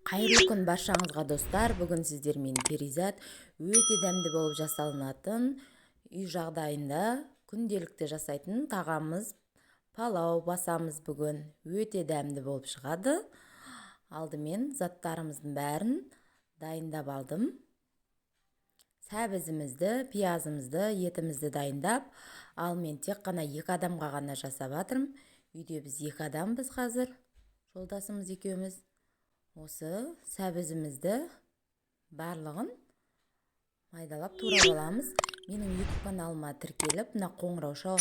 Қайырлы күн баршаңызға, достар. Бүгін сіздермен Перизат өте дәмді болып жасалынатын, үй жағдайында күнделікті жасайтын тағамымыз палау басамыз бүгін. Өте дәмді болып шығады. Алдымен заттарымыздың бәрін дайындап алдым. Сәбізімізді, пиязымызды, етімізді дайындап, ал мен тек қана екі адамға ғана жасап жатырмын. Үйде біз екі адамбыз қазір, жолдасымыз екеуміз. Осы сәбізімізді барлығын майдалап турап аламыз. Менің YouTube каналыма тіркеліп, мына қоңырауша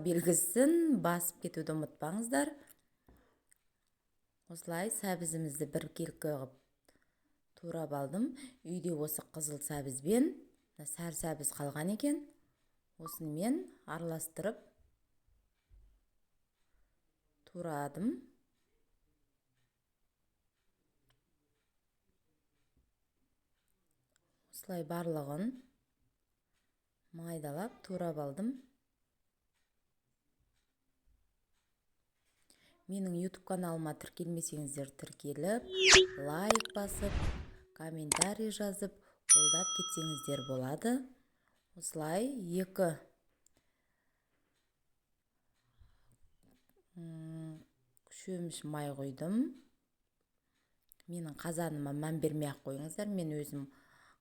белгісін басып кетуді ұмытпаңыздар. Осылай сәбізімізді біркелкі қылып турап алдым. Үйде осы қызыл сәбізбен сары сәбіз қалған екен. Осынымен араластырып турадым. Осылай барлығын майдалап турап алдым. Менің YouTube каналыма тіркелмесеңіздер тіркеліп, лайк басып, комментарий жазып, қолдап кетсеңіздер болады. Осылай 2 шөміш май құйдым. Менің қазаныма мән бермей ақ қойыңыздар. Мен өзім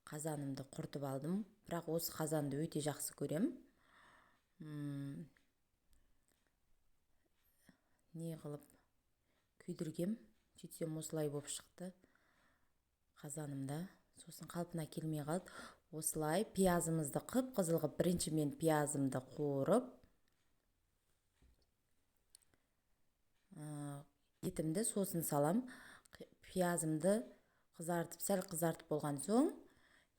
қазанымды құртып алдым. Бірақ осы қазанды өте жақсы көрем. Не қылып күйдіргем, сөйтсем осылай болып шықты қазанымда. Сосын қалпына келмей қалды. Осылай пиязымызды қып-қызыл қылып, бірінші мен пиязымды қуырып, етімді сосын салам. Пиязымды қызартып, сәл қызартып болған соң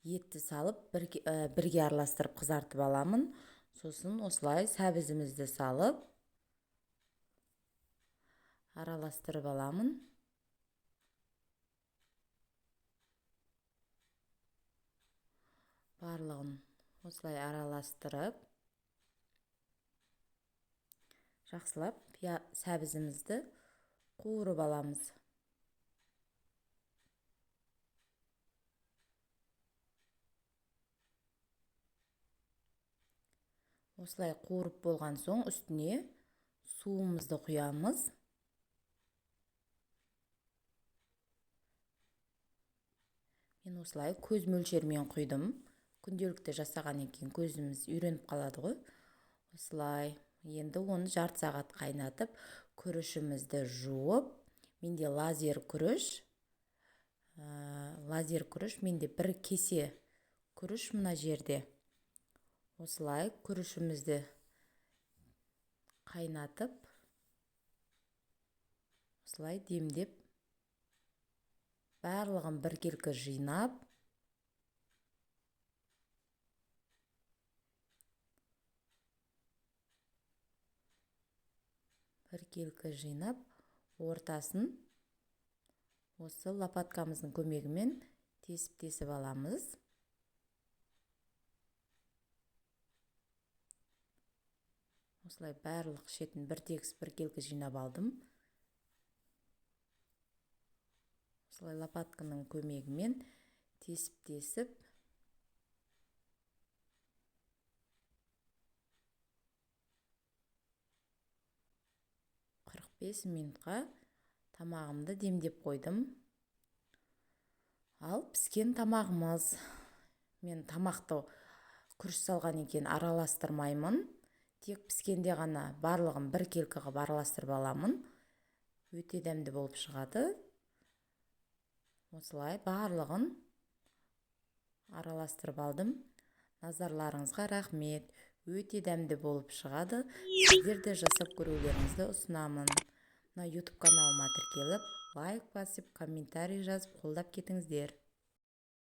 етті салып бірге араластырып қызартып аламын. Сосын осылай сәбізімізді салып араластырып аламын. Барлығын осылай араластырып жақсылап сәбізімізді қуырып аламыз. Осылай қуырып болған соң үстіне суымызды құямыз. Мен осылай көз мөлшерімен құйдым. Күнделікті жасағаннан кейін көзіміз үйреніп қалады ғой. Осылай енді оны жарты сағат қайнатып, күрішімізді жуып, менде лазер күріш, лазер күріш, менде бір кесе күріш мына жерде. Осылай күрішімізді қайнатып, осылай демдеп, барлығын біркелкі жинап, ортасын осы лопаткамыздың көмегімен тесіп-тесіп аламыз. Осылай барлық шетін бір тегіс біркелкі жинап алдым. Осылай лопатканың көмегімен тесіп-тесіп 45 минутқа тамағымды демдеп қойдым. Ал піскен тамағымыз. Мен тамақты күріш салған екен араластырмаймын. Тек піскенде ғана барлығын біркелкі қылып араластырып аламын. Өте дәмді болып шығады. Осылай барлығын араластырып алдым. Назарларыңызға рахмет. Өте дәмді болып шығады. Сіздер де жасап көрулеріңізді ұсынамын. Мына YouTube каналыма тіркеліп, лайк басып, комментарий жазып, қолдап кетіңіздер.